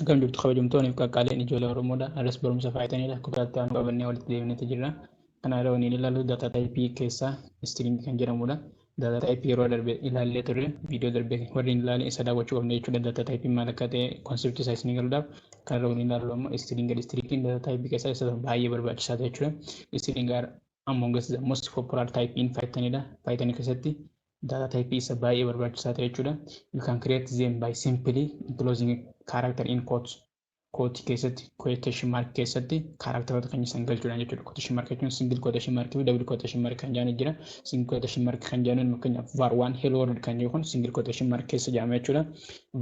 Akkam jirtu kabajamtoonni fi qaqqaaleen ijoollee Oromoodha. Har'as barumsa Pythoniidha. Kutaa itti aanu qabannee walitti deebineeti jirra. Kana irra waliin ilaallu data type keessaa string kan jedhamudha. Data type yeroo darbe ilaallee turre, viidiyoo darbe warri hin ilaalin isa daawwachuu qabna jechuudha. Data type maal akka ta'e concept isaa isin galuudhaaf. Kan irra waliin ilaallu ammoo string. String data type keessaa isa baay'ee barbaachisaa ta'e jechuudha. String are among the most popular type in Pythonidha. Python keessatti data type isa baay'ee barbaachisaa ta'e jechuudha. You can create them by simply enclosing character in quotes. Quote keessatti, quotation mark keessatti characteroota kan isaan galchuudhaan jechuudha. Quotation mark jechuun single quotation mark fi double quotation mark kan jedhan jira. Single quotation mark kan jedhan, fakkeenyaaf var 1 hello world kan jedhu kun single quotation mark keessa jedhama jechuudha.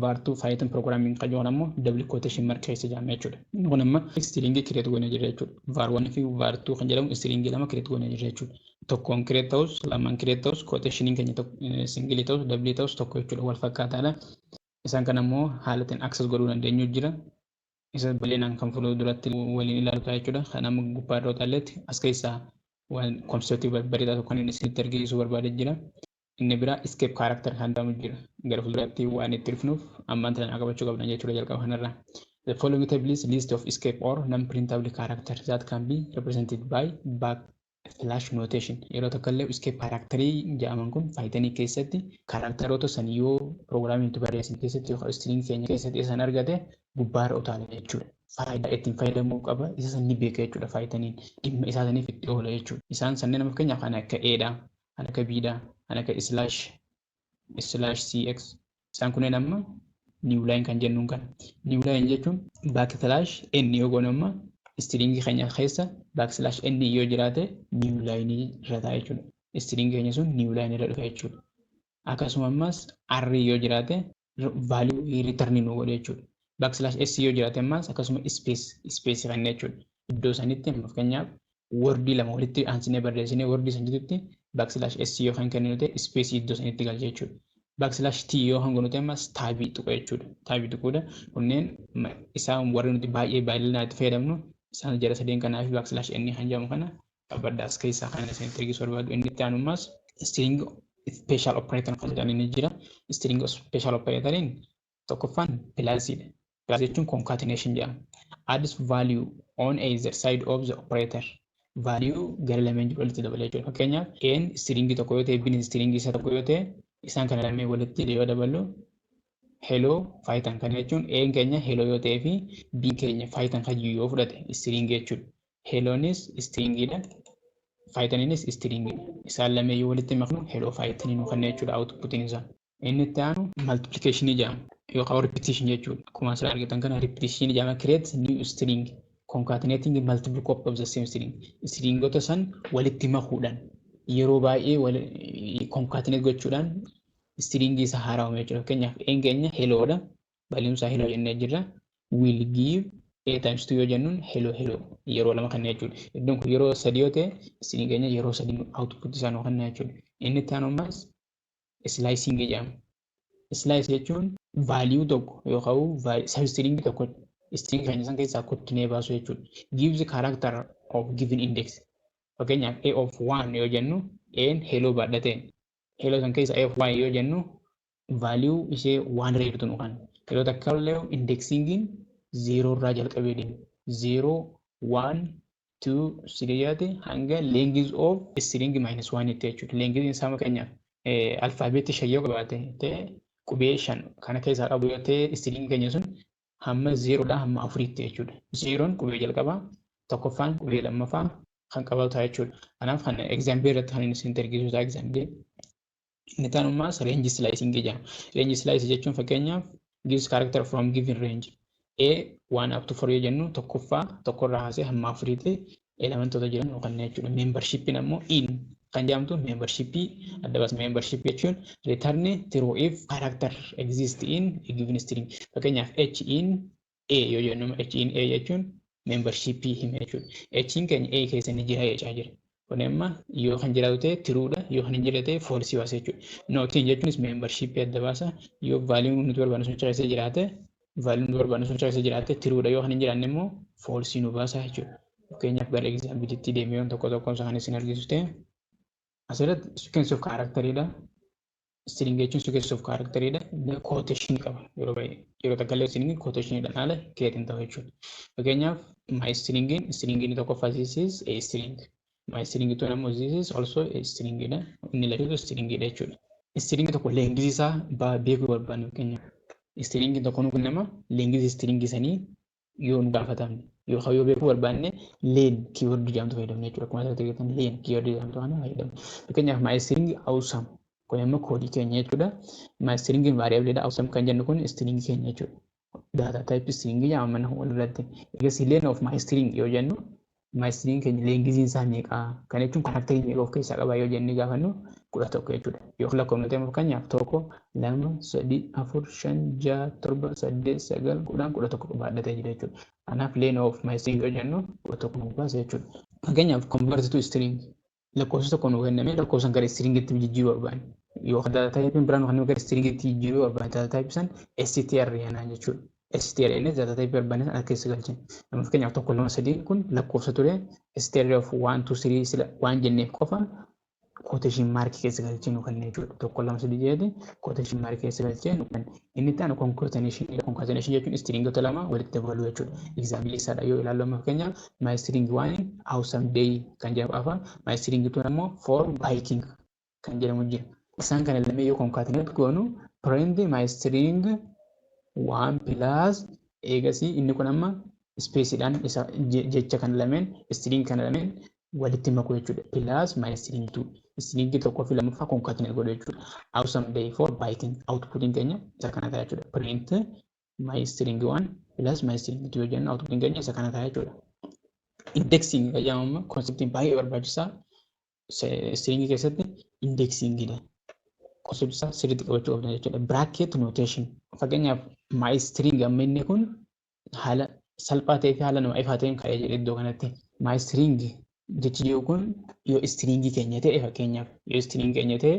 Var 2 Python programming kan jedhu ammoo double quotation mark keessa jedhama jechuudha. Kun amma string create goonee jira jechuudha. Var 1 fi var 2 kan jedhamu string lama create goonee jira jechuudha. Tokkoon create ta'us, lamaan create ta'us, quotationiin keenya single ta'us, double ta'us tokko jechuudha, wal fakkaataadha. Isaan kan ammoo haala ittiin access godhuu dandeenyu jira. Isa bal'inaan kan fuulduratti waliin ilaalu ta'a jechuudha. Kan amma gubbaa irra utaalletti as keessaa waan conceptii babbareedaa tokko kan inni isinitti argisiisuu barbaade jira. Inni biraa escape character kan jedhamu jira. Gara fuulduratti waan itti dhufnuuf ammaan tana qabachuu qabna jechuudha jalqaba kanarraa. The following table is list of escape or non-printable character that can be represented by backslash notation. Yeroo tokko illee escape characterii jedhaman kun Pythonii keessatti characteroota san yoo programmii nuti barreessine keessatti yookaan string keenya keessatti isaan argate gubbaarra utaala jechuudha. Faayidaa ittiin fayyadamuu qaba, isa san ni beeka jechuudha. Pythoniin dhimma isaa saniif itti oola jechuudha. Isaan sanneen fakkeenyaaf kan akka A dha, kan akka B dha, kan akka slash slash CX, isaan kunneen amma new line kan jennuun kana. New line jechuun backslash n yoo goone, amma stringii keenya keessa backslash n yoo jiraate new line irra ta'a jechuudha. Stringii keenya sun new line irra dhufa jechuudha. Akkasuma ammas r yoo jiraate value return nu godhe jechuudha. Backslash s yoo jiraate ammas akkasuma space space kan jechuudha. Iddoo sanitti fakkeenyaaf wordii lama walitti aansinee barreessinee wordii san jidduutti backslash s yoo kan kenninu ta'e space iddoo sanitti galcha jechuudha. Backslash t yoo kan goonu ta'e ammas tabii tuqa jechuudha. Tabii tuquudha. Kunneen isaan warri nuti baay'ee baay'inaan itti fayyadamnu isaan jara sadeen kanaa fi backslash n kan jedhamu kana qabadda as keessaa kan isinitti argisiisuu barbaadu. Inni itti aanu ammas string special operator kan jedhan inni jira. String special operatoriin tokkoffaan plusiidha. Plus jechuun concatenation jedhama. Adds value on either side of the operator. Value gara lameen jiru walitti dabala jechuudha. Fakkeenyaaf A'n stringii tokko yoo ta'e, B'n stringii isa tokko yoo ta'e, isaan kana lameen walitti yoo daballu hello Python kana jechuun A'n keenya hello yoo ta'ee fi B'n keenya Python kan yoo fudhate stringii jechuudha. Helloonis stringiidha. Pythoniinis stringiidha. Isaan lameen yoo walitti maknu hello Pythonii nu kenna jechuudha outputiin isaa. Inni itti aanu multiplication jedhama yookaan repetition jechuudha. Akkuma asirraa argitan kana repetition jedhama, create new string concatenating multiple copy of the same string. Stringota san walitti makuudhaan yeroo baay'ee concatenate gochuudhaan stringii isa haaraa uume jechuudha. Fakkeenyaaf A'n keenya helloodha. Valueun isaa hello jennee jirra. Will give a times 2 yoo jennuun hello hello yeroo lama kenna jechuudha. Iddoon kun yeroo sadii yoo ta'e string keenya yeroo sadii output isaa nu kenna jechuudha. Inni itti aanu ammas slicing jedhama. Slice jechuun value tokko yookaan substring tokko string keenya san keessaa kuttinee baasu jechuudha. Gives character of given index. Fakkeenyaaf a of 1 yoo jennu, a'n hello baadhateen hello san keessa a of 1 yoo jennu value ishee waan reertu nu kan. Yeroo takka illee indexingiin zero irraa jalqabee deema. 0, 1, 2, 3 yaate hanga length of string minus 1 itti jechuudha. Length isaa fakkeenyaaf alfaabeetii shan yoo qabaate ta'e, qubee shan kana keessaa qabu yoo ta'e, string keenya sun hamma zerodhaa hamma afuriitti jechuudha. Zeroon qubee jalqabaa, tokkoffaan qubee lammaffaa kan qabatu ta'a jechuudha. Kanaaf kan example irratti kan inni isinitti argisiisu ta'a example. Inni taan ammaas range slicing jedhama. Range slice jechuun fakkeenyaaf gives character from given range. A 1 up to 4 yoo jennu, tokkoffaa tokkorraa kaasee hamma afuriitti elementoota jiran nu kenna jechuudha. Membershipiin ammoo in kan jedhamtu membershipii adda baasa. Membership jechuun return true if character exist in a given string. Fakkeenyaaf h in a yoo jennu, h in a jechuun membershipii hime jechuudha. H in keenya a keessa ni jira jechaa jira. Kun amma yoo kan jiraatu ta'e truedha, yoo kan hin jirre ta'e false baasa jechuudha. Not in jechuunis membershipii adda baasa. Yoo value nuti barbaannu sun keessa jiraate, value nuti barbaannu sun keessa jiraate truedha, yoo kan hin jiraanne immoo false nu baasa jechuudha. Fakkeenyaaf gara exampleitti deemee yoon tokko tokkoon isaa kan isin argisiisu ta'e, asirratti sequence of characteriidha. String jechuun sequence of characteriidha. Quotation qaba yeroo baay'ee. Yeroo takka illee string quotationiidhaan haala create ta'u jechuudha. Fakkeenyaaf, my stringiin stringiin tokkoffaa, this is a string. My string two ammoo, this is also a string dha. Inni lachuutu stringidha jechuudha. String tokko length isaa beekuu barbaanne, fakkeenyaaf string tokko nu kennama, length string sanii yoo nu gaafatamne yookaan yoo beekuu barbaanne, len keyword jedhamtu fayyadamna jechuudha. Akkuma asirratti argitan, len keyword jedhamtu kana fayyadamna. Fakkeenyaaf, my string awesome, kun immoo koodii keenya jechuudha. My string variable dha. Awesome kan jennu kun string keenya jechuudha. Data type string jedhama mana walirratti. Egaa len of my string yoo jennu, my string keenya lengthiin isaa meeqa? Kan jechuun characterii meeqa of keessaa qaba yoo jennee gaafannu, 11 jechuudha. Yoo lakkoofne ta'e, fakkeenyaaf, 1, 2, 3, 4, 5, 6, 7, 8, 9, 10, 11 baadhatee jira jechuudha. Kanaaf len of my string yoo jennu, 11 nu baasa jechuudha. Fakkeenyaaf, convert to string, lakkoofsa tokko nu kenname, lakkoofsa gara stringitti jijjiiruu barbaanne. Yoo data type biraan nu gara stringitti jijjiiruu barbaanne, data type san str jennaan jechuudha. str jennee data type barbaanne sana keessa galchine. Nama fakkeenyaaf, 1, 2, 3 kun lakkoofsa ture, str of 1, 2, 3 sila waan jenneef qofa quotation mark keessa galchee nu kenna jechuudha. 1, 2, 3 jedhee quotation mark keessa galchee nu kenna. Inni itti aanu concatenation. Concatenation jechuun stringota lama walitti dabaluu jechuudha. Example isaadha yoo ilaallu, amma fakkeenyaaf, my string one awesome day kan jedhamu afa, my string two ammoo for biking kan jedhamu jira. Isaan kana lamee yoo concatenate goonu, print my string one plus, eegasii inni kun amma spaceiidhaan isa jecha kana lameen, string kana lameen walitti makuu jechuudha. Plus my string two, string tokkoo fi lammaffaa concatenate godhu jechuudha. Awesome day for biking, outputiin keenya isa kana ta'a jechuudha. Print my string one plus my string two yoo jennu, outputiin keenya isa kana ta'a jechuudha. Indexing kan jedhamu amma conceptiin baay'ee barbaachisaa string keessatti indexingidha. Concept isaa sirriitti qabachuu qabna jechuudha. Bracket notation, fakkeenyaaf, my string amma inni kun haala salphaa ta'ee fi haala nama ifaa ta'een ka'ee jedhe iddoo kanatti. My string jechi jiru kun yoo stringii keenya ta'e, fakkeenyaaf, yoo string keenya ta'e,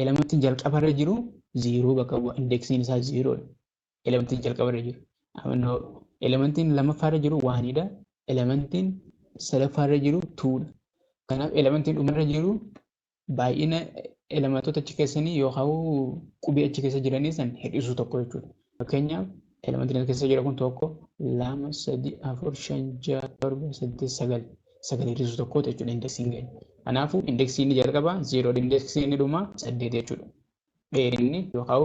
elementiin jalqabarra jiru zero bakka bu'a, indexiin isaa zerodha. Elementiin jalqabarra jiru. Elementiin lammaffaarra jiru oneidha. Elementiin sadaffaarra jiru twodha. Kanaaf elementiin dhumarra jiru baay'ina elementoota achi keessanii yookaan qubee achi keessa jiranii san hir'isuu tokko jechuudha. Fakkeenyaaf, elementiin as keessa jira kun 1, 2, 3, 4, 5, 6, 7, 8, 9. Sagal hir'isuu tokkooti jechuudha indexiin keenya. Kanaafuu indexiin inni jalqabaa zero, indexiin inni dhumaa 8 jechuudha. Dheerinni yookaan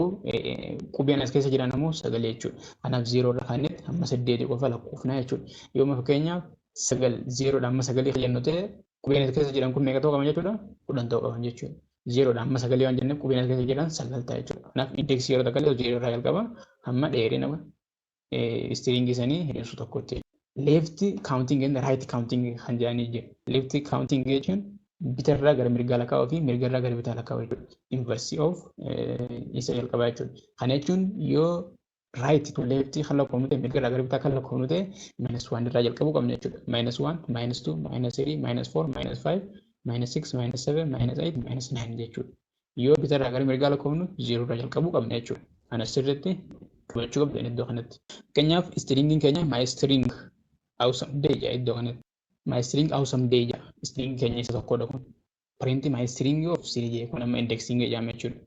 qubeen as keessa jiran ammoo sagal jechuudha. Kanaaf zero irra kaannetti hamma saddeeti qofa lakkoofna jechuudha. Yooma fakkeenyaaf sagal, zerodha hamma sagalii jennu ta'e, qubeen as keessa jiran kun meeqa ta'uu qaban jechuudha? 10 ta'uu qaban jechuudha. Zerodha hamma sagalii waan jenneef, qubeen as keessa jiran sagal ta'a jechuudha. Kanaaf indexii yeroo takka illee zero irraa jalqaba hamma dheerina stringii sanii hir'isuu tokkotti. Left counting and right counting kan jedhanii jira. Left counting jechuun bitarraa gara mirgaa lakkaa'uu fi mirgarraa gara bitaa lakkaa'uu jechuudha. Inverse of isa jalqabaa jechuudha. Kana jechuun yoo right to left kan lakkoofnu ta'e, mirgarraa gara bitaa kan lakkoofnu ta'e, minus one irraa jalqabuu qabna jechuudha. Minus one, minus two, minus three, minus four, minus five, minus six, minus seven, minus eight, minus nine jechuudha. Yoo bitarraa gara mirgaa lakkoofnu, zero irraa jalqabuu qabna jechuudha. Kana sirriitti qabachuu qabdan iddoo kanatti. Fakkeenyaaf, stringiin keenya my string awesome day jedha iddoo kanatti. My string awesome day jedha. String keenya isa tokkodha kun. Print my string of three jedhe, kun amma indexing jedhama jechuudha.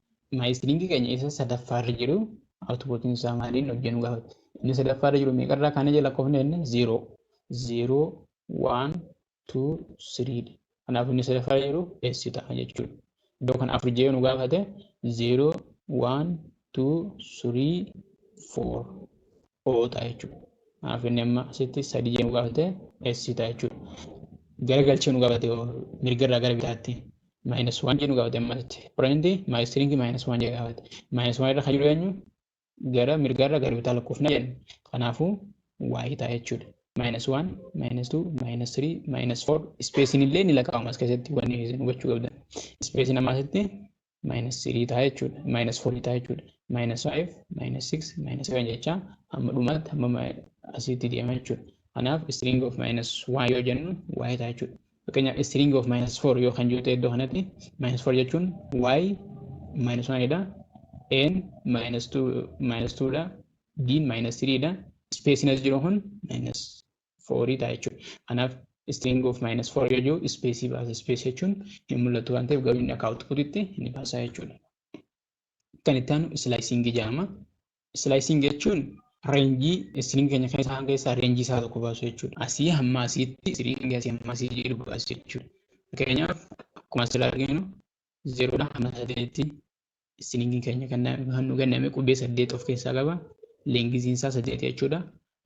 My string keenya isa sadaffaarra jiru outputiin isaa maaliin hojjennu gaafata. Inni sadaffaarra jiru meeqarraa kaanee jala lakkoofne jenne? Zero. Zero, one, two, three. Kanaaf inni sadaffaarra jiru S ta'a jechuudha. Iddoo kana afur jee nu gaafate, zero, one, two, three, four, O ta'a jechuudha. Kanaaf inni amma asitti sadi jee nu gaafate, S ta'a jechuudha. Gara galchee nu gaafate, mirgarraa gara bitaatti. Minus one jee nu gaafate amma asitti. Print my string minus one jee gaafate. Minus one irra kan jiru eenyu? Gara mirgarraa gara bitaa lakkoofna jenna. Kanaafuu Y ta'a jechuudha. Minus one, minus two, minus three, minus four. Spaceiin illee ni lakkaa'ama as keessatti, wanni isin hubachuu qabdan. Spaceiin amma asitti minus three ta'a jechuudha. Minus four ta'a jechuudha. Minus five, minus six, minus seven jecha hamma dhumaatti, hamma asitti deema jechuudha. Kanaaf string of minus one yoo jennu, Y ta'a jechuudha. Fakkeenyaaf, string of minus four yoo kan jiru ta'e, iddoo kanatti minus four jechuun Y minus one dha. N minus two, minus two dha. D minus three dha. Spaceiin as jiru kun minus four ta'a jechuudha. Kanaaf string of minus four yoo jiru, spaceii baasa. Space jechuun hin mul'atu waan ta'eef, garuu inni akka outputitti ni baasa jechuudha. Kan itti aanu slicing jedhama. Slicing jechuun range string keenya keessaa keessaa range isaa tokko baasu jechuudha. Asii hamma asiitti string asii hamma asii jiru baasu jechuudha. Fakkeenyaaf, akkuma asirraa arginu, zeeroodha hamma 8tti stringiin keenya kan nu kenname qubee 8 of keessaa qaba. Lengthiin isaa 8 jechuudha.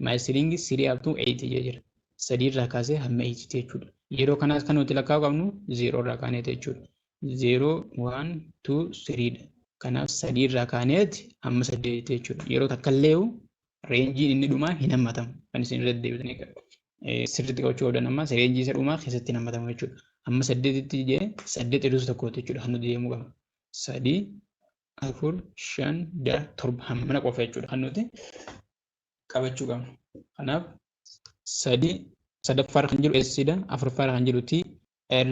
My string 3 up to 8 jira. 3 irraa kaasee hamma 8 jechuudha. Yeroo kanaas kan nuti lakkaa'uu qabnu zeeroo irraa kaaneeti jechuudha. 0, 1, 2, 3 dha. Kanaaf 3 irraa kaaneeti hamma 8 jechuudha. Yeroo takka illee rangeiin inni dhumaa hin hammatamu. Kan isin irratti deebitanii sirriitti qabachuu qabdan, ammas range isa dhumaa keessatti hin hammatamu jechuudha. Hamma 8tti jee, 8 hir'isuu tokkooti jechuudha kan nuti deemuu qabnu. 3, 4, 5, 6, 7 hammana qofa jechuudha kan nuti qabachuu qabnu. Kanaaf 3, sadaffaarra kan jiru S dha, afuraffaarra kan jiru T, R,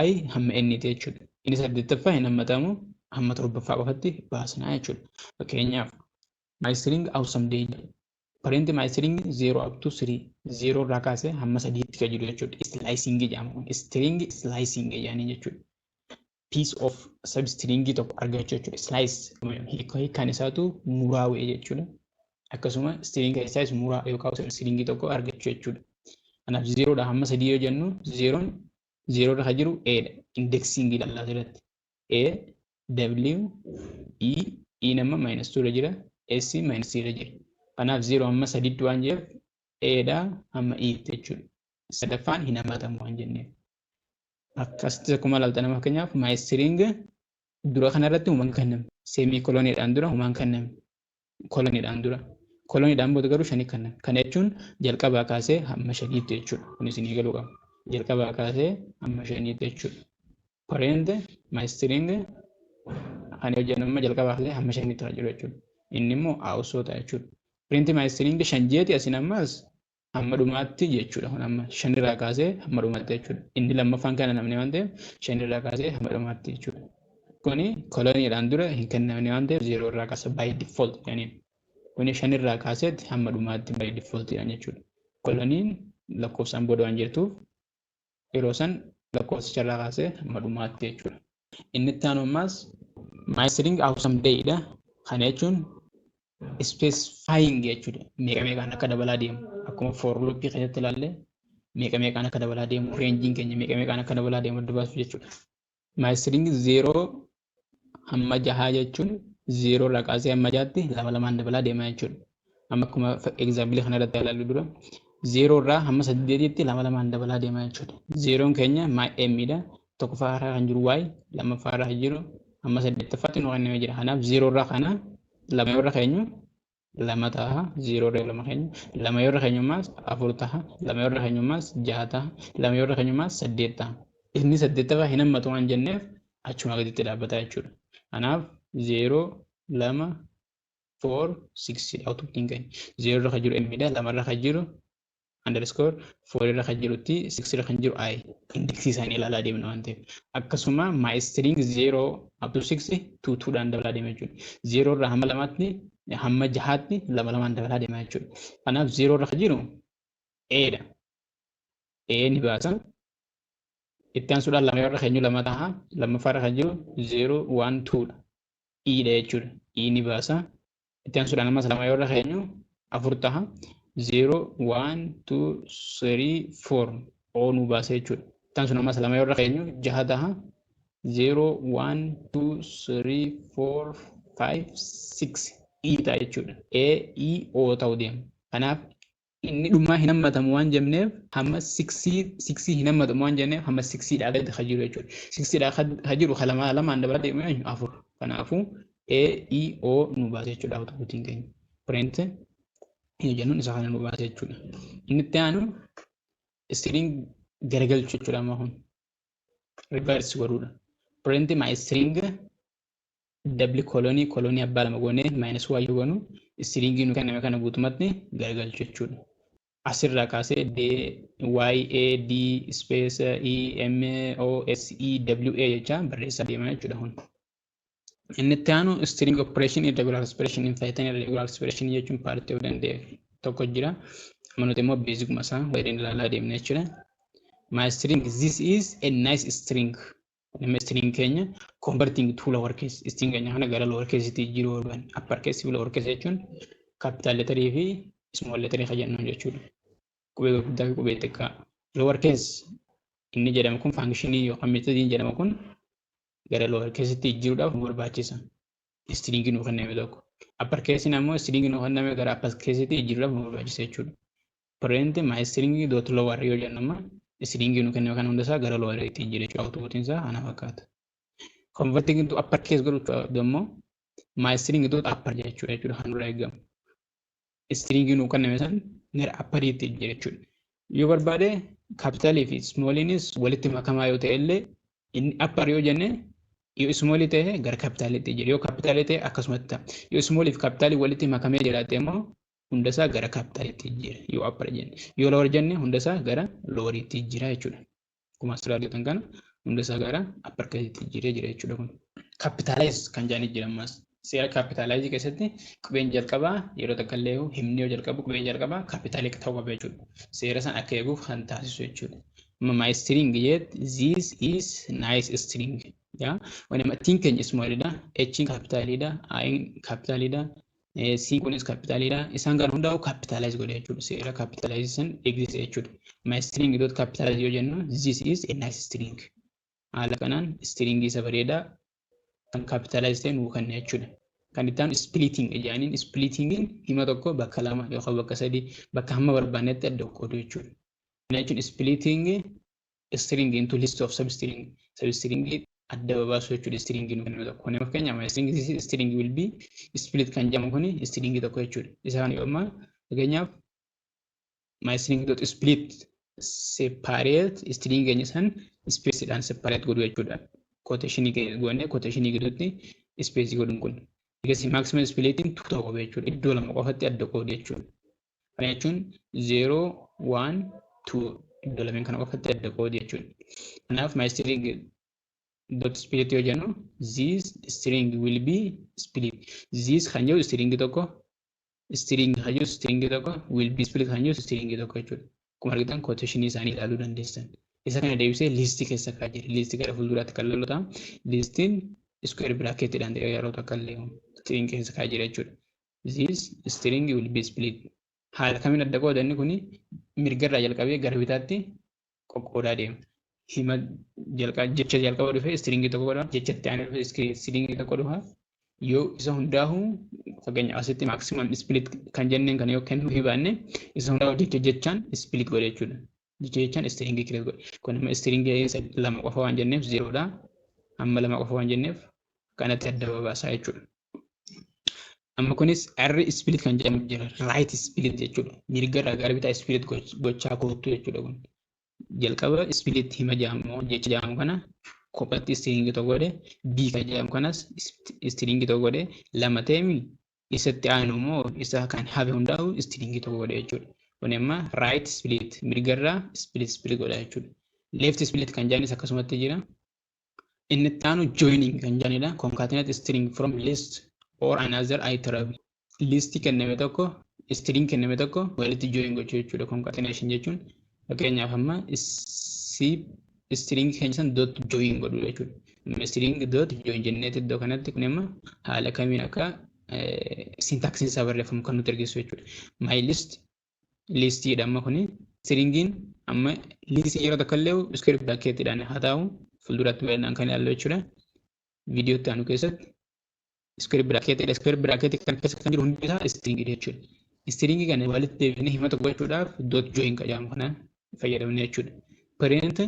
I hamma N ti jechuudha. Inni saddeettaffaa hin hammatamu, hamma torbaffaa qofatti baasnaa jechuudha. Fakkeenyaaf, my string awesome day, print my string 0 up to 3, 0 irraa kaasee hamma 3tti kan jiru jechuudha. Slicing jedhama kun. String slicing jedhanii jechuudha. Piece of substring tokko argachuu jechuudha. Slice hiikkaan isaatu muraawee jechuudha. Akkasuma string keessaas muraa yookaan substring tokko argachuu jechuudha. Kanaaf 0dha hamma 3 yoo jennu, 0n 0 irra kan jiru A dha. Indexing ilaallaa asirratti. A, W, E, E nama minus 2 irra jira. S minus 3 irra jira. Kanaaf 0 hamma 3tti waan jireef, A dha hamma E jechuudha. Sadaffaan hin hammatamu waan jenneef. Akkasitti akkuma ilaaltan, fakkeenyaaf, my string dura kanarratti human kenname. Semicoloniidhaan dura human kenname. Coloniidhaan dura. Coloniidhaan booda garuu shanii kenname. Kana jechuun jalqabaa kaasee hamma shaniitti jechuudha. Kunis isinii galuu qaba. Jalqabaa kaasee hamma shaniitti jechuudha. Print my string kan hojjennu amma jalqabaa kaasee hamma shaniitti kan jiru jechuudha. Inni immoo awusoo ta'a jechuudha. Print my string shan jeeti, asin ammas hamma dhumaatti jechuudha. Kun amma shanirraa kaasee hamma dhumaatti jechuudha. Inni lammaffaan kana namni waan ta'eef, shanirraa kaasee hamma dhumaatti jechuudha. Kuni coloniidhaan dura hin kennamne waan ta'eef, zeeroo irraa kaasa by default jedhaniin. Kuni shanirraa kaaseetti hamma dhumaatti by default jedhan jechuudha. Coloniin lakkoofsaan booda waan jirtuuf, yeroo san lakkoofsicharraa kaasee hamma dhumaatti jechuudha. Inni itti aanu ammas my string awesome day dha. Kana jechuun specifying jechuudha. Meeqa meeqaan akka dabalaa deemu. Akkuma for loop keessatti ilaalle, meeqa meeqaan akka dabalaa deemu, rangeiin keenya meeqa meeqaan akka dabalaa deemu adda baasuu jechuudha. My string 0 hamma jahaa jechuun zeeroo irraa kaasee hamma jahaatti lama lamaan dabalaa deema jechuudha. Amma akkuma example kana irratti ilaallu, dura zeeroo irraa hamma saddeetitti lama lamaan dabalaa deema jechuudha. Zeeroon keenya my m dha. Tokkoffaa irraa kan jiru y, lammaffaa irraa kan jiru hamma saddeettaffaatti nu kennamee jira. Kanaaf zeeroo irraa kana lama yoo irra keenyu lama ta'a. Zeeroo irra lama keenyu, lama yoo irra keenyu ammaas afur ta'a. Lama yoo irra keenyu ammaas jaha ta'a. Lama yoo irra keenyu ammaas saddeet ta'a. Inni saddeettaffaa hin hammatu waan jenneef, achuma gaditti dhaabbata jechuudha. Kanaaf zeeroo, lama, four, six dha outputiin keenya. Zeeroo irra kan jiru m dha. Lama irra kan jiru underscore, four irra kan jirutti, six irra kan jiru i. Indexii isaanii ilaalaa deemna waan ta'eef. Akkasuma my string 0 up to 6, 2 2 dhaan dabalaa deema jechuudha. Zeeroo irraa hamma lamaatti, hamma jahaatti lama lamaan dabalaa deema jechuudha. Kanaaf zeeroo irra kan jiru A dha. A ni baasa. Itti aansuudhaan lama irra keenyu lama ta'a. Lammaffaa irra kan jiru 0, 1, 2 dha. E dha jechuudha. E ni baasa. Itti aansuudhaan ammas lama yoo irra keenyu afur ta'a. 0, 1, 2, 3, 4, O nu baasa jechuudha. Itti aansuun ammas lama yoo irra keenyu jaha ta'a. 0, 1, 2, 3, 4, 5, 6, E ta'a jechuudha. A, E, O ta'uu deema. Kanaaf inni dhumaa hin hammatamu waan jenneef, hamma sixii hin hammatamu waan jenneef, hamma sixiidhaa gadi kan jiru jechuudha. Sixiidhaa kan jiru kan lama lamaan dabalaa deemu eenyu? Afur. Kanaafuu A, E, O nu baasa jechuudha outputiin keenya. Print yoo jennuun isa kana nu baasa jechuudha. Inni itti aanu string garagalchuu jechuudha amma kun. Reverse godhuudha. Print my string double colonii, colonii abbaa lama goonee minus y yoo goonu, stringii nu kenname kana guutumatti garagalchuu jechuudha. Asirraa kaasee D Y A D space E M O S E W A jecha barreessaa deemaa jechuudha kun. Inni itti aanu string operation, irregular expression in Python. Irregular expression jechuun partii of danda'e tokko jira. Amma nuti immoo basicuma isaa waliin ilaalaa deemna jechuudha. My string, this is a nice string. Nama string keenya converting to lower case, string keenya kana gara lower case tti jijjiiruu barbaanne. Upper case fi lower case jechuun capital letter fi small letter kan jennuun jechuudha. Qubee gurguddaa fi qubee xiqqaa. Lower case inni jedhamu kun, functionii yookaan methodiin jedhamu kun, gara lower case tti jijjiiruudhaaf nu barbaachisa. String nuu kenname tokko. Upper case ammoo string nuu kenname gara upper case tti jijjiiruudhaaf nu barbaachisa jechuudha. Print my string dot lower yoo jennu, amma string nu kenname kana hundasaa gara lower tti jijjiira jechuudha. Outputiin isaa kana fakkaata. Converting into upper case godhuuf immoo my string dot upper jechuudha kan nurraa eegamu. String nuu kenname san gara upper tti jijjiira jechuudha. Yoo barbaade capitalii fi smalliinis walitti makamaa yoo ta'e illee, inni upper yoo jenne, yoo smallii ta'e gara capitaliitti jijjiira. Yoo capitalii ta'e akkasumatti ta'a. Yoo smallii fi capitalii walitti makamee jiraate immoo hundasaa gara capitaliitti jijjiira yoo upper jenne. Yoo lower jenne hundasaa gara loweriitti jijjiira jechuudha. Akkuma asirraa argitan kana hundasaa gara upper caseetti jijjiiree jira jechuudha kun. Capitalize kan jedhanii jira ammas. Seera capitalize keessatti qubeen jalqabaa yeroo takka illee himni yoo jalqabu qubeen jalqabaa capitalii ta'uu qaba jechuudha. Seera san akka eeguuf kan taasisu jechuudha. Amma my string yet this is nice string. Yaa wani T'n keenya smallidha, H capitaliidha, I capitaliidha, C kunis capitaliidha. Isaan kan hundaa'u capitalize godhe jechuudha. Seera capitalize san eegsise jechuudha. My string dot capitalize yoo jennu, this is a nice string. Haala kanaan string isa bareedaa kan capitalize ta'e nuu kenna jechuudha. Kan itti aanu splitting jedhaniin. Splittingiin hima tokko bakka lama yookaan bakka sadii, bakka hamma barbaannetti adda qoodu jechuudha. Kana jechuun splitting string into list of substring, substring adda babaasu jechuudha string nu kennu tokko. Kun fakkeenyaaf my string, this string will be split kan jedhamu kun string tokko jechuudha. Isa kana yoo amma fakkeenyaaf my string dot split, separate string keenya san spaceidhaan separate godhu jechuudha. Quotationii goonee quotationii gidduutti space godhuun kun. Egasii maximum splitting two ta'uu qaba jechuudha. Iddoo lama qofatti adda qoodu jechuudha. Kana jechuun 0, 1, 2, iddoo lameen kana qofatti adda qoodu jechuudha. Kanaaf my string dot split yoo jennu, this string will be split. This kan jedhu string tokko, string kan jedhu string tokko, will be split kan jedhu string tokko jechuudha. Akkuma argitan quotationii isaanii ilaaluu dandeessan. Isa kana deebisee listii keessa kaa'aa jira. Listii gara fuulduraatti kan lollu ta'a. Listiin square bracketidhaan ta'ee yeroo takka illee string keessa kaa'aa jira jechuudha. This string will be split. Haala kamiin adda qooda inni kuni? Mirgarraa jalqabee gara bitaatti qoqqoodaa deema. Hima jalqaba, jecha jalqaba dhufe stringii tokko godha, jecha itti aanee dhufe stringii tokko dhufa. Yoo isa hundaa'u, fakkeenyaaf asitti maximum split kan jenneen kana yoo kennu hin baanne, isa hundaa'u jecha jechaan split godhe jechuudha. Jecha jechaan stringii create godhe. Kun immoo stringii lama qofa waan jenneef, zerodha. Amma lama qofa waan jenneef kanatti adda babaasaa jechuudha. Amma kunis R split kan jedhamu jira. Right split jechuudha. Mirgarraa gara bitaa split gochaa kootu jechuudha kun. Jalqaba split hima jedhamu, jecha jedhamu kana kophatti stringii tokko godhe, B kan jedhamu kanas stringii tokko godhe, lama ta'emi isatti aanu immoo isa kan hafe hundaa'u stringii tokko godhe jechuudha. Kun amma right split, mirgarraa split split godha jechuudha. Left split kan jedhanis akkasumatti jira. Inni itti aanu joining kan jedhanidha. Concatenate string from list or another iterable. Listii kenname tokko, string kenname tokko walitti join gochuu jechuudha. Concatenation jechuun fakkeenyaaf amma C string keenya san dot join godhu jechuudha. String dot join jenneeti iddoo kanatti kun amma haala kamiin akka syntaxiin isaa barreeffamu kan nutti argisiisu jechuudha. My list listiidha amma kuni, stringiin amma listii yeroo takka illee square bracketidhaan haa ta'u, fuulduratti bal'inaan kan ilaallu jechuudha. Viidiyoo itti aanu keessatti square bracketidha. Square bracket kan keessa kan jiru hundi isaa stringidha jechuudha. Stringii kana walitti deebinee hima tokko gochuudhaaf dot join kan jedhamu kana fayyadamne jechuudha. Print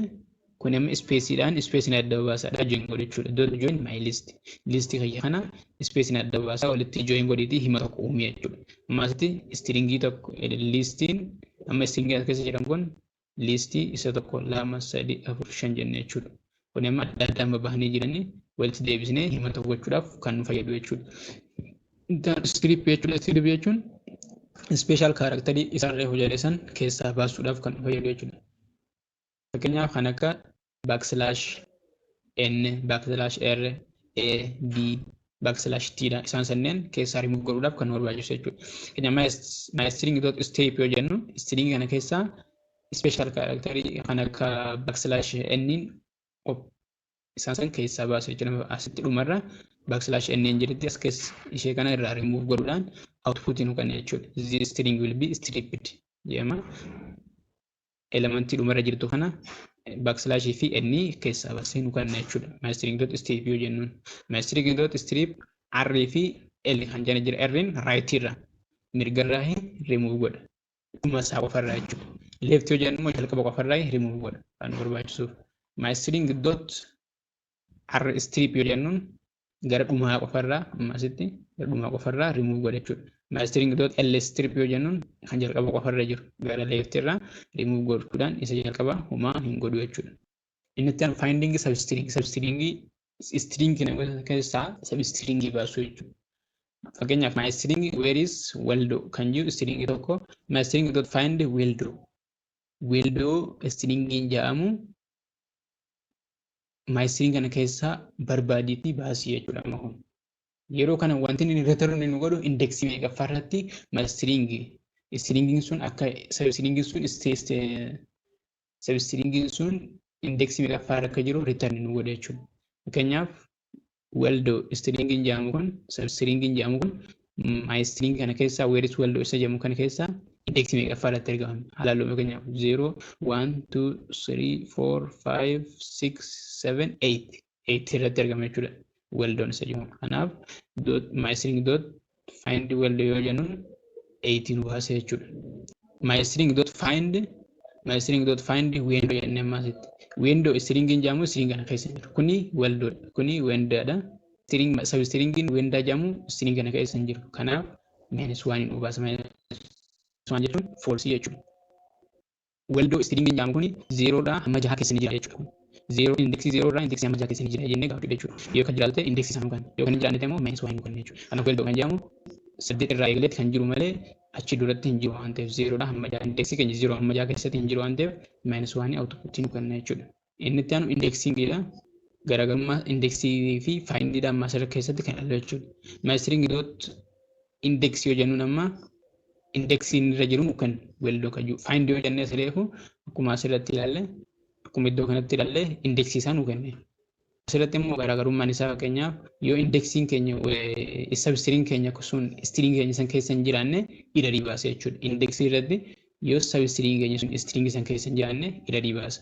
kun amma spaceiidhaan, spaceiin adda baasaadha join godhu jechuudha. Dot join my list. Listii kiyya kana spaceiin adda baasaa walitti join godhiitii hima tokko uumee jechuudha. Amma asitti stringii tokko, listiin amma stringii as keessa jiran kun listii isa tokko, lama, sadi, afur, shan jenne jechuudha. Kun amma adda addaan babahanii jiranii walitti deebisnee hima tokko gochuudhaaf kan nu fayyadu jechuudha. Strip jechuudha. Strip jechuun special characterii isarree hojjete san keessaa baasuudhaaf kan nu fayyadu jechuudha. Fakkeenyaaf kan akka backslash n, backslash r, a, b, backslash t dha. Isaan sanneen keessaa remove godhuudhaaf kan nu barbaachisu jechuudha. Fakkeenyaaf my string dot strip yoo jennu, string kana keessaa special characterii kan akka backslash n Isaan san keessaa baasa jechuudha. Asitti dhumarra backslash n jedhetti as keessa ishee kana irraa remove godhuudhaan output nu kenna jechuudha. "This string will be stripped" jedhama. Elementii dhumarra jirtu kana backslash fi n keessaa baasee nu kenna jechuudha. My string dot strip yoo jennuun. My string dot strip r fi l kan jedhan jira. R'n right irra, mirgarraa remove godha. Dhuma isaa qofarraa jechuudha. Left yoo jennu immoo jalqaba qofarraa remove godha kan nu barbaachisuuf. My string dot r strip yoo jennuun gara dhumaa qofarraa, ammasitti gara dhumaa qofarraa remove godha jechuudha. My string dot l strip yoo jennuun kan jalqaba qofarra jiru gara left irraa remove godhuudhaan isa jalqaba homaa hin godhu jechuudha. Inni itti aanu finding substring, substring string keessaa substring baasuu jechuudha. Fakkeenyaaf, my string "where is Waldo" kan jiru string tokko, my string dot find Waldo, Waldo stringiin jedhamu my string kana keessaa barbaadiitii baasii jechuudha amma kun. Yeroo kana wanti inni return nu godhu indexii meeqaffaa irratti my string stringiin sun akka substringiin sun indexii meeqaffaa irra akka jiru return nu godha jechuudha. Fakkeenyaaf, Waldo stringiin jedhamu kun, substringiin jedhamu kun, my string kana keessaa "where is Waldo" isa jedhamu kana keessaa indexii meeqaffaa irratti argama? Haalaaluu fakkeenyaaf 0, 1, 2, 3, 4, 5, 6, 7, 8, 8 irratti argama jechuudha. Waldoon isa jedhamu. Kanaaf my string dot find Waldo yoo jennuun 8 nu baase jechuudha. My string dot find window jennee ammaasitti. Window stringiin jedhamu string kana keessa jiru. Kuni Waldoodha. Kuni Wendaadha. String substringiin Wendaa jedhamu string kana keessa hin jiru. Kanaaf minus one nu baasa. Minus one jechuun false jechuudha. Waldoo stringiin jedhamu kuni zerodhaa hamma jaha keessa ni jira jechuudha. Zero, indexii zero irraa indexii hamma jaha keessa ni jira jennee gaafachuu jechuudha. Yoo kan jiraatu ta'e indexii isaa nu kenna. Yoo kan hin jiraanne ta'e immoo minus one nu kenna jechuudha. Kanaaf Waldoo kan jedhamu 8 irraa eegaleetti kan jiru malee achi duratti hin jiru waan ta'eef, zerodhaa hamma jaha, indexii keenya zero hamma jaha keessatti hin jiru waan ta'eef, minus one outputii nu kenna jechuudha. Inni itti aanu indexingiidha. Garaagarummaa indexii fi findiidha amma asirra keessatti kan ilaallu jechuudha. My string dot index yoo jennuun amma indexiin irra jiru nu kenna Waldoo kan jiru. Find yoo jennee sileefu akkuma asirratti ilaalle, akkuma iddoo kanatti ilaalle, indexii isaa nu kenne. Asirratti immoo garaagarummaan isaa, fakkeenyaaf, yoo indexiin keenya substring keenya sun string keenya san keessa hin jiraanne errorii baasa jechuudha. Indexii irratti yoo substring keenya sun string san keessa hin jiraanne errorii baasa.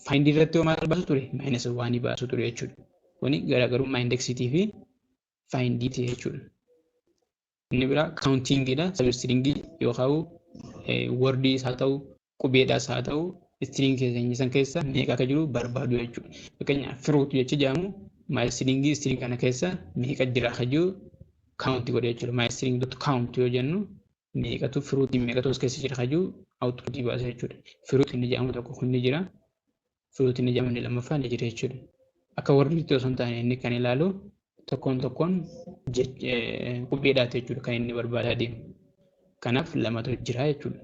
Find irratti yoo maal baasu ture? Minus one baasu ture jechuudha. Kuni garaagarummaa indexiitii fi findiiti jechuudha. Inni biraa countingidha. Substringii yookaan wordiis haa ta'u, qubeedhaas haa ta'u, string keenya san keessa meeqa akka jiru barbaadu jechuudha. Fakkeenyaaf, fruit jechi jedhamu my stringii string kana keessa meeqa jira akka jiru count godha jechuudha. My string dot count yoo jennu meeqatu fruitii meeqatu as keessa jira akka jiru outputii baasa jechuudha. Fruit inni jedhamu tokko kun ni jira. Fruit inni jedhamu inni lammaffaa ni jira jechuudha. Akka wordiitti osoo hin taane inni kan ilaalu tokkoon tokkoon qubeedhaati jechuudha kan inni barbaadaa deemu. Kanaaf lamatu jira jechuudha.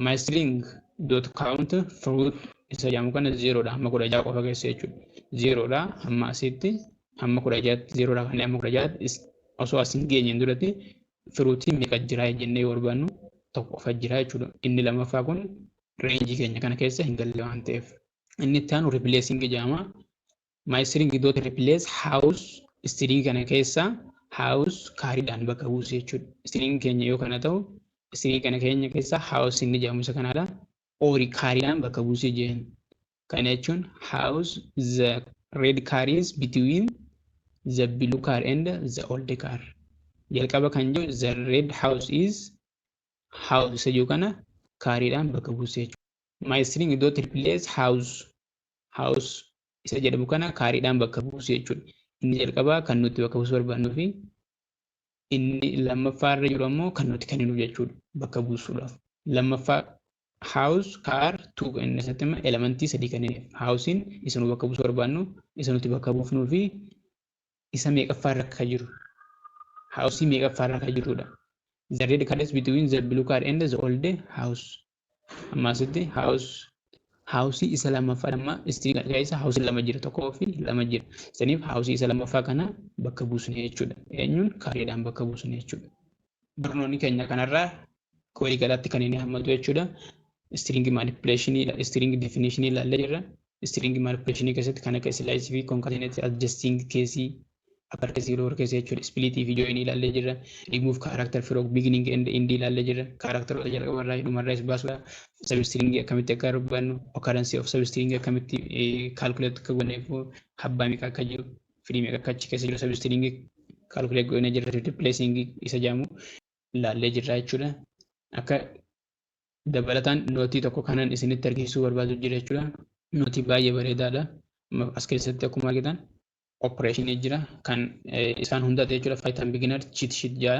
My string dot count fruit isa jedhamu kana zerodha hamma 16 qofa keessa jechuudha. Zerodha hamma asitti hamma 16tti, zerodha kan hamma 16tti osoo as hin geenyeen duratti fruitii meeqa jira jennee yoo barbaannu tokko qofa jira jechuudha. Inni lammaffaa kun rangeii keenya kana keessa hin galle waan ta'eef. Inni itti aanu replacing jedhama. My string dot replace house, string kana keessa house cariidhaan bakka buusu jechuudha. String keenya yoo kana ta'u, string kana keenya keessa house inni jedhamu isa kanaadha. Orii cariidhaan bakka buusee jeen. Kana jechuun house, the red car is between the blue car and the old car. Jalqaba kan jiru the red house is house isa jiru kana cariidhaan bakka buusee jechuudha. My string dot replace house, house isa jedhamu kana cariidhaan bakka buusee jechuudha. Inni jalqabaa kan nuti bakka buusuu barbaannuu fi inni lammaffaa irra jiru ammoo kan nuti kenninu jechuudha bakka buusuudhaaf. Lammaffaa house car two inni isatti immoo elementii sadii kennineef. Houseiin isa nu bakka buusuu barbaannu, isa nuti bakka buufnuu fi isa meeqaffaa irra akka jiru. Houseii meeqaffaa irra akka jirudha. The red car is between the blue car and the old house. Amma asitti house, houseii isa lammaffaa, amma string keessa houseii lama jira, tokkoo fi lama jira. Saniif houseii isa lammaffaa kana bakka buusne jechuudha. Eenyuun? Cariidhaan bakka buusne jechuudha. Barnoonni keenya kanarraa waliigalaatti kan inni hammatu jechuudha. String manipulation, string definition ilaallee jirra. String manipulation keessatti kan akka slice fi concatenate, adjusting case, upper case, lower case jechuudha. Split fi join ilaallee jirra. Remove character from beginning and end ilaallee jirra. Characteroota jalqabarraa dhumarraa baasuudha. Substring akkamitti akka barbaannu, occurrence of substring akkamitti calculate akka goonee, habbaa meeqa akka jiru, firii meeqa akka achi keessa jiru substring calculate goonee jirra. Replacing isa jedhamu ilaallee jirra jechuudha. Akka dabalataan nootii tokko kanan isinitti argisiisuu barbaadu jira jechuudha. Nootii baay'ee bareedaadha. As keessatti akkuma argitan operation jira kan isaan hunda ta'e jechuudha. Python beginner cheat sheet jedha.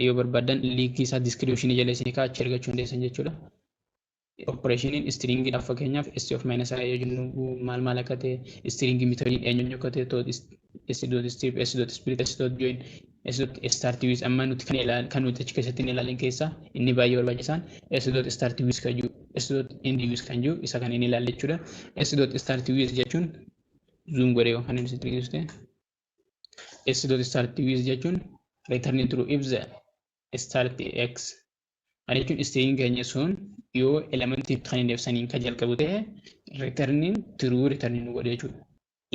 Yoo barbaadan liinkii isaa description jala isinii kaa'aa, achi argachuu dandeessan jechuudha. Operationiin stringiidhaaf, fakkeenyaaf s of minus i yoo jennu maal maal akka ta'e, string methodiin eenyu akka ta'e, s dot strip, s dot split, s dot join, s dot start with. Amma nuti kan ilaal kan nuti achi keessatti hin ilaalin keessaa inni baay'ee barbaachisaan s dot start with kan jiru, s dot end with kan jiru, isa kan inni ilaalle jechuudha. S dot start with jechuun, zoom godhee kan inni sitti argisiisu ta'e, s dot start with jechuun return true if the start x. Kana jechuun string keenya sun yoo elementii kan inni ibsaniin kan jalqabu ta'e, return true return nu godhe jechuudha.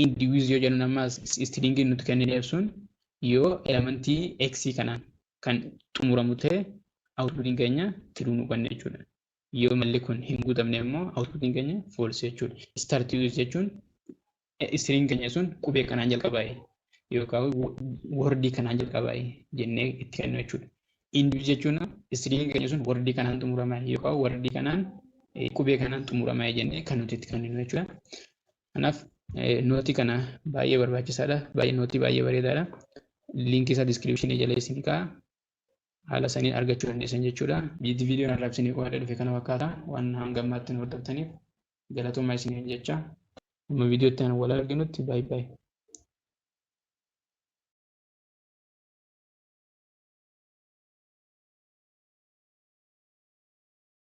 End with yoo jennu ammas string nuti kennine ibsuun yoo elementii x kanaan kan xumuramu ta'e, outputiin keenya true nu kenna jechuudha. Yoo malli kun hin guutamne immoo outputiin keenya false jechuudha. Start with jechuun string keenya sun qubee kanaan jalqabaa'e yookaan wordii kanaan jalqabaa'e jennee itti kennu jechuudha. End jechuun string keenya sun wordii kanaan xumurama yookaan wordii kanaan, qubee kanaan xumurama jennee kan nuti itti kenninu jechuudha. Kanaaf nootii kana baay'ee barbaachisaadha. Baay'ee nootii baay'ee bareedaadha. Liinkii isaa descriptionii jala isin kaa'a. Haala saniin argachuu dandeessan jechuudha. Viidiyoon har'aaf isinii qoodee dhufe kana fakkaata. Waan hanga ammaatti nu hordoftaniif galatoomaa isiniin jecha. Amma viidiyoo itti aanu wal arginutti, baay'ee baay'ee.